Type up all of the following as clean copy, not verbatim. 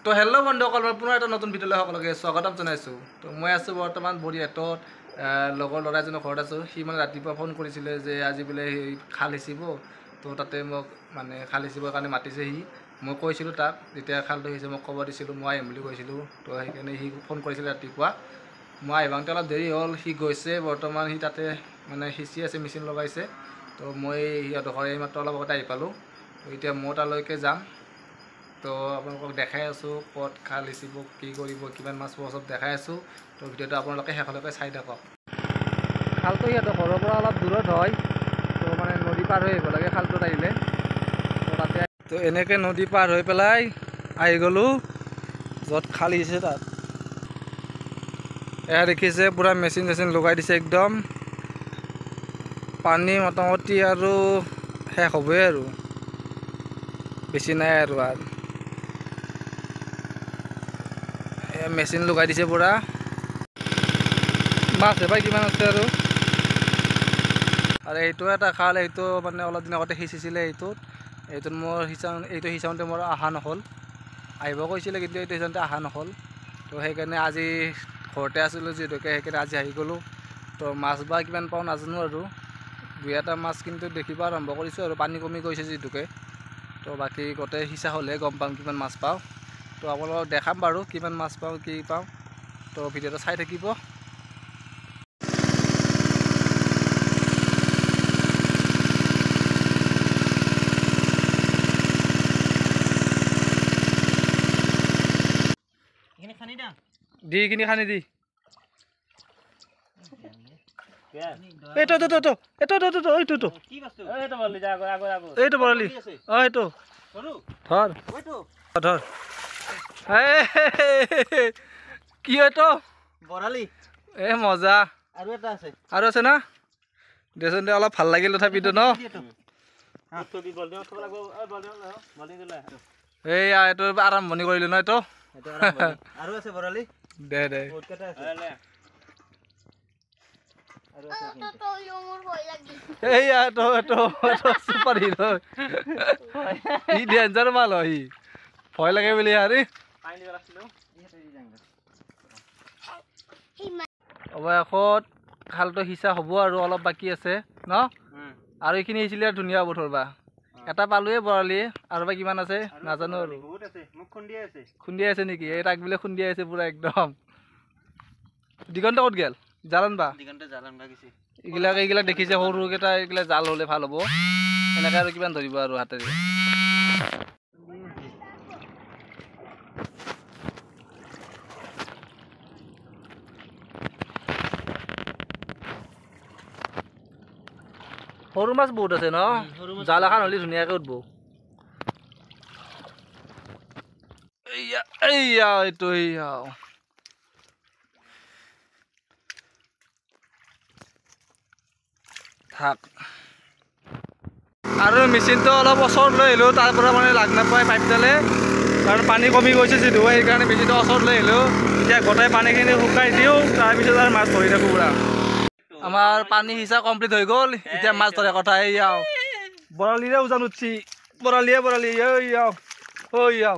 তো হেল্ল' বন্ধুসকল, মই পুনৰ এটা নতুন ভিডিঅ'লৈ সকলোকে স্বাগতম জনাইছোঁ। তো মই আছোঁ বৰ্তমান বৰিহাটত, লগৰ ল'ৰা এজনৰ ঘৰত আছোঁ। সি মানে ৰাতিপুৱা ফোন কৰিছিলে যে আজি বোলে সেই খাল সিঁচিব, তো তাতে মোক মানে খাল সিঁচিবৰ কাৰণে মাতিছে সি। মই কৈছিলোঁ তাক, যেতিয়া খালটো সিঁচে মোক ক'ব দিছিলোঁ, মই আহিম বুলি কৈছিলোঁ। তো সেইকাৰণে সি ফোন কৰিছিলে ৰাতিপুৱা। মই আহিবাওঁতে অলপ দেৰি হ'ল, সি গৈছে বৰ্তমান, সি তাতে মানে সিঁচি আছে, মেচিন লগাইছে। তো মই সিহঁতৰ ঘৰ এইমাত্ৰ অলপ আগতে আহি পালোঁ। তো এতিয়া মই তালৈকে যাম। তো আপোনালোকক দেখাই আছোঁ ক'ত খাল সিঁচিব, কি কৰিব, কিমান মাছ পাব, চব দেখাই আছোঁ। তো ভিডিঅ'টো আপোনালোকে শেষলৈকে চাই থাকক। খালটো সিহঁতৰ ঘৰৰ পৰা অলপ দূৰত হয়, তো মানে নদী পাৰ হৈ আহিব লাগে খালটোত আহিলে। তো তাতে তো এনেকৈ নদী পাৰ হৈ পেলাই আহি গ'লোঁ য'ত খাল সিঁচিছে তাত। এয়া দেখিছে পূৰা মেচিন চেচিন লগাই দিছে একদম। পানী মোটামুটি আৰু শেষ হ'বই আৰু, বেছি নাই আৰু। আৰু মেচিন লগাই দিছে পূৰা। মাছ এবাৰ কিমান আছে আৰু। আৰু এইটো এটা খাল, এইটো মানে অলপ দিন আগতে সিঁচিছিলে এইটোত। এইটোত মোৰ এইটো সিঁচাওঁতে মোৰ অহা নহ'ল, আহিব কৈছিলে কিন্তু এইটো সিঁচাওঁতে অহা নহ'ল। তো সেইকাৰণে আজি ঘৰতে আছিলোঁ যিহেতুকে, সেইকাৰণে আজি আহি গ'লোঁ। তো মাছ বা কিমান পাওঁ নাজানো আৰু, দুই এটা মাছ কিন্তু দেখিব আৰম্ভ কৰিছোঁ আৰু, পানী কমি গৈছে যিহেতুকে। তো বাকী গোটেই সিঁচা হ'লেহে গম পাম কিমান মাছ পাওঁ। তো আপোনালোকক দেখাম বাৰু কিমান মাছ পাওঁ কি পাওঁ। তো ভিডিঅ'টো চাই থাকিব। দি এইখিনি খানি দি। এইটো এইটো এইটো এইটো এইটো এইটো এইটো এইটো বৰালি। অঁ এইটো ধৰ ধৰ। কি এইটো বৰালি। এ মজা। আৰু এটা আছে, আৰু আছে না? দেচোন দে, অলপ ভাল লাগিল তথাপিতো ন। এইয়া এইটো আৰম্ভণি কৰিলো ন এইটো। আৰু আছে বৰালি। দে দে। এইয়া এইটো এইটো এইটো চুপাৰ হিৰ', সি ডেঞ্জাৰ মাল হয়, সি ভয় লাগে বুলি। আৰে অৱশেষত খালটো সিঁচা হ'ব আৰু অলপ বাকী আছে ন। আৰু এইখিনি সিঁচিলে ধুনীয়া হ'ব ধৰবা। এটা পালোৱে বৰালি, আৰু বা কিমান আছে নাজানো আৰু। খুন্দিয়াই আছে নেকি? এই তাক বোলে খুন্দিয়াই আছে পুৰা একদম। দিগন্ত ক'ত গেল? জাল আনবা। এইবিলাক এইবিলাক দেখিছে সৰুকেইটা, এইবিলাক জাল হ'লে ভাল হ'ব। এনেকৈ আৰু কিমান ধৰিব আৰু হাতেৰে। সৰু মাছ বহুত আছে ন, জাল এখন হ'লে ধুনীয়াকৈ উঠব। এইয়া এইয়া এইটো এইয়া থাক। আৰু মেচিনটো অলপ ওচৰত লৈ আহিলোঁ, তাৰ পৰা মানে লাগ নাপায় পাইপডালে, কাৰণ পানী কমি গৈছে যিহেতু, সেইকাৰণে মেচিনটো ওচৰত লৈ আহিলোঁ। এতিয়া গোটেই পানীখিনি শুকাই দিওঁ, তাৰপিছত আৰু মাছ ধৰি থাকোঁ পুৰা। আমাৰ পানী সিঁচা কমপ্লিট হৈ গ'ল, এতিয়া মাছ ধৰে কথা। এইয়া বৰালিৰে উজান উঠছি, বৰালিয়ে বৰালি। এইয়া এইয়া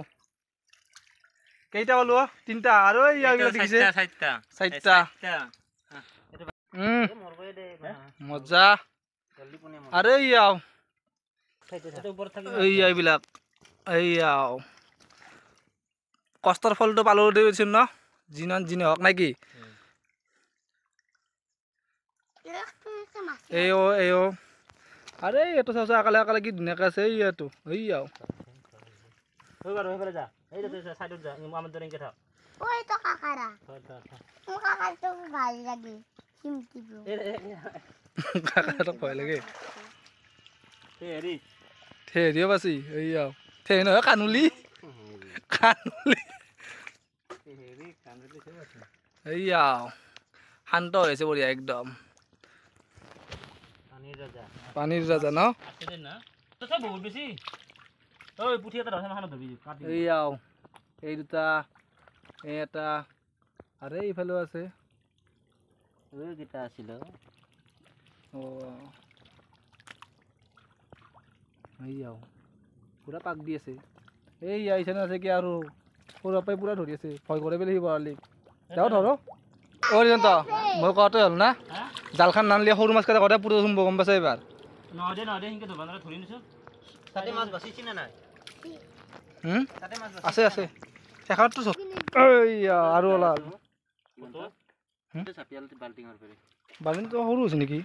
কেইটা পালো? তিনিটা। আৰু এইয়া এইবিলাক দেখিছে চাৰিটা। মজা। আৰু এইয়া এইয়া এইবিলাক এইয়া কষ্টৰ ফলটো পালো দেচোন ন, যিমান যি নহওক নাই কি। এই অ' এই অ' আৰে এইটো চাওঁচোন, আকালে আকালে কি ধুনীয়াকৈ আছে। এইয়াটো এইয়াও কাকাটো ভয় লাগে। থেৰিও বাচি এইয়াও the নহয় কানুলি কানুলি। এইয়াও শান্ত হৈ আছে বঢ়িয়া একদম। পানীৰ ৰাজা ন। এইয়াও এই দুটা, এই এটা, আৰু এইফালেও আছে। এইয়াও পুৰা পাক দি আছে। এইয়া এইচানে আছে কি আৰু সৰু আপাই পুৰা ধৰি আছে, ভয় কৰে বোলে সি বৰালিক। যাওঁ ধৰো। অ দিগন্ত, মই কোৱাটোৱে হ'ল না, জালখন নানলি সৰু মাছ কেইটা সদায় পুৰা সোমব, গম পাইছা এইবাৰ? আছে আছে, শেষতটো আৰু ওলাল। বাল্টিংটো সৰু হৈছে নেকি?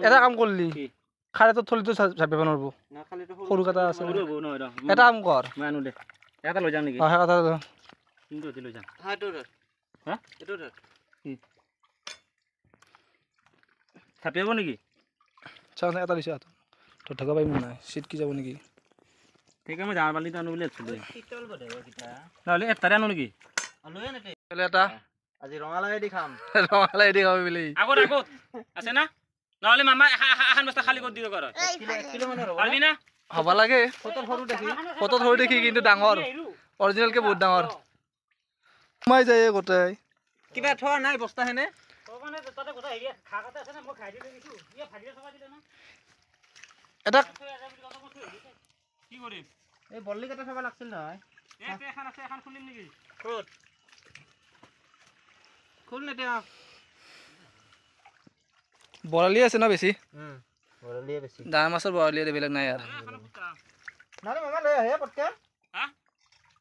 এটা কাম কৰলি, খাৰেটো থলিটো চাপিব নোৱাৰিব, সৰু কেইটা আছে। এটা কাম কৰ, নেকি এটা দিছো, ঢকা পাৰিম নাই, চিটকি যাব নেকি? সেইকাৰণে ডাঙৰ বাল্টিটো আনো বুলি ভাবিছিলোঁ, নহ'লে এটাৰে আনো নেকি? এটা আজি ৰঙালাও দি খাম, ৰঙালাও দি খাবি বুলি। আগত আগত আছে না? নহ'লে মামা এখন বস্তা খালী কৰি দিব ঘৰত। পাৰিবি না? হ'ব লাগে, ফটোত সৰু দেখি কিন্তু ডাঙৰ, অৰিজিনেলকে বহুত ডাঙৰ। সোমাই যায় গোটেই। কিবা থোৱা নাই বস্তা হেনে? এটা কি কৰিম? এই বৰলি কেইটা থব লাগছিল নহয়। এখন আছে, এখন খুলিম নেকি? ক'ত খুল নে তেওঁ? বৰালি আছে না বেছি? বৰালিয়ে বেছি, ডাঙৰ মাছৰ বৰালি, বেলেগ নাই আৰু। নহ'লে মামা লৈ আহে পটকে।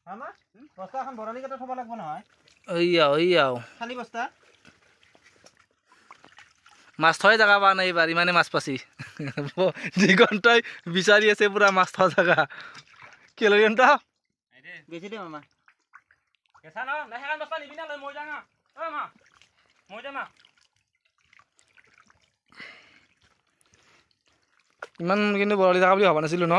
মামা বস্তা এখন বৰালি কেইটা থব লাগিব নহয়। এইয়া এইয়া খালী বস্তা। মাছ থোৱাই জেগা পোৱা নাই এইবাৰ, ইমানে মাছ পাচি। দিগন্তই বিচাৰি আছে পুৰা মাছ থোৱা জেগা। কি হ'ল দিগন্ত? বেছি দে মামা। ইমান কিন্তু বৰালি থকা বুলি ভবা নাছিলো ন।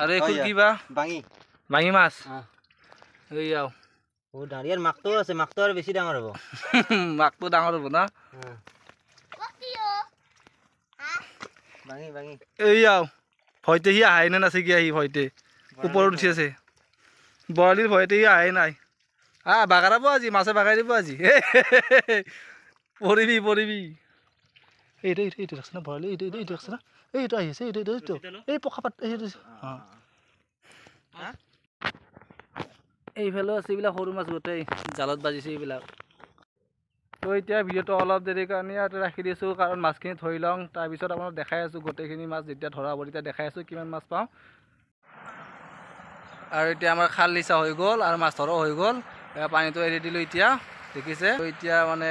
আৰু এইখন কিবা বাঙি, বাঙি মাছ। এইয়াও বহুত ডাঙৰ। ইয়াৰ মাকটো আছে, মাকটো আৰু বেছি ডাঙৰ হ'ব। মাকটো ডাঙৰ হ'ব না? বাঙি বাঙি। এইয়াও ভয়তে সি আহাই নাই, নাছে কি আহি ভয়তে ওপৰত উঠি আছে। বৰালিৰ ভয়তে সি আহাই নাই। বাগাৰাব আজি, মাছে বাগাই দিব আজি। পৰিবি পৰিবি। এইটো এইটো এইটো ৰাখছে না বৰালি, এইটো এইটো এইটো ৰাখছে না, এইটো আহি আছে, এইটো এইটো এইটো এই পকা পাত, এইটো। অঁ, এইফালেও আছে এইবিলাক সৰু মাছ, গোটেই জালত বাজিছে এইবিলাক। তো এতিয়া ভিডিঅ'টো অলপ দেৰিৰ কাৰণে ইয়াতে ৰাখি দিছোঁ, কাৰণ মাছখিনি ধৰি লওঁ, তাৰপিছত আপোনাক দেখাই আছোঁ গোটেইখিনি মাছ যেতিয়া ধৰা হ'ব তেতিয়া দেখাই আছোঁ কিমান মাছ পাওঁ। আৰু এতিয়া আমাৰ খাল সিঁচা হৈ গ'ল আৰু মাছ ধৰাও হৈ গ'ল, পানীটো এৰি দিলোঁ এতিয়া, দেখিছে। তো এতিয়া মানে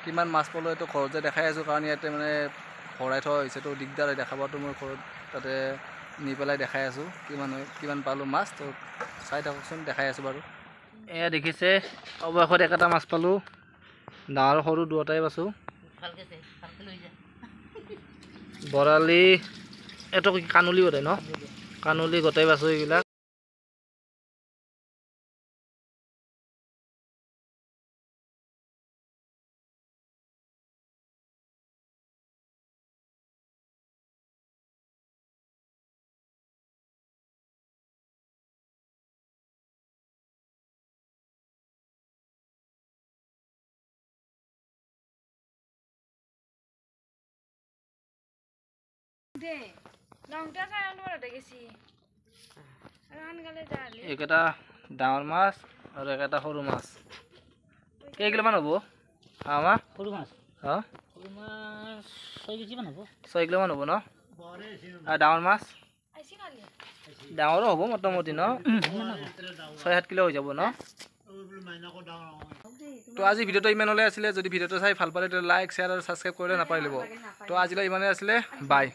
কিমান মাছ পালোঁ এইটো ঘৰত যে দেখাই আছোঁ, কাৰণ ইয়াতে মানে ভৰাই থোৱা হৈছে, তো দিগদাৰ হয় দেখাবতো। মই ঘৰত তাতে নি পেলাই দেখাই আছোঁ কিমান কিমান পালোঁ মাছ। তো চাই থাককচোন, দেখাই আছোঁ বাৰু। এয়া দেখিছে, অৱশেষত একেটা মাছ পালোঁ, ডাঙৰ সৰু দুয়োটাই পাইছোঁ। বৰালি, এইটো কাণুলি গোটেই ন, কাণুলি গোটেই পাইছোঁ এইবিলাক। একেটা ডাঙৰ মাছ আৰু একেটা সৰু মাছ। কেই কিলোমান হ'ব? সৰু মাছ সৰু মাছ 6 কেজিমান হ'ব। 6 কিলোমান হ'ব ন? আৰু ডাঙৰ মাছ ডাঙৰো হ'ব মোটামুটি ন, 6-7 কিলো হৈ যাব ন? তো আজি ভিডিঅ'টো ইমানলৈ আছিলে। যদি ভিডিঅ'টো চাই ভাল পালে লাইক, শ্বেয়াৰ আৰু ছাবস্ক্ৰাইব কৰিবলৈ নাপাহৰিব। তো আজিলৈ ইমানেই আছিলে, বাই।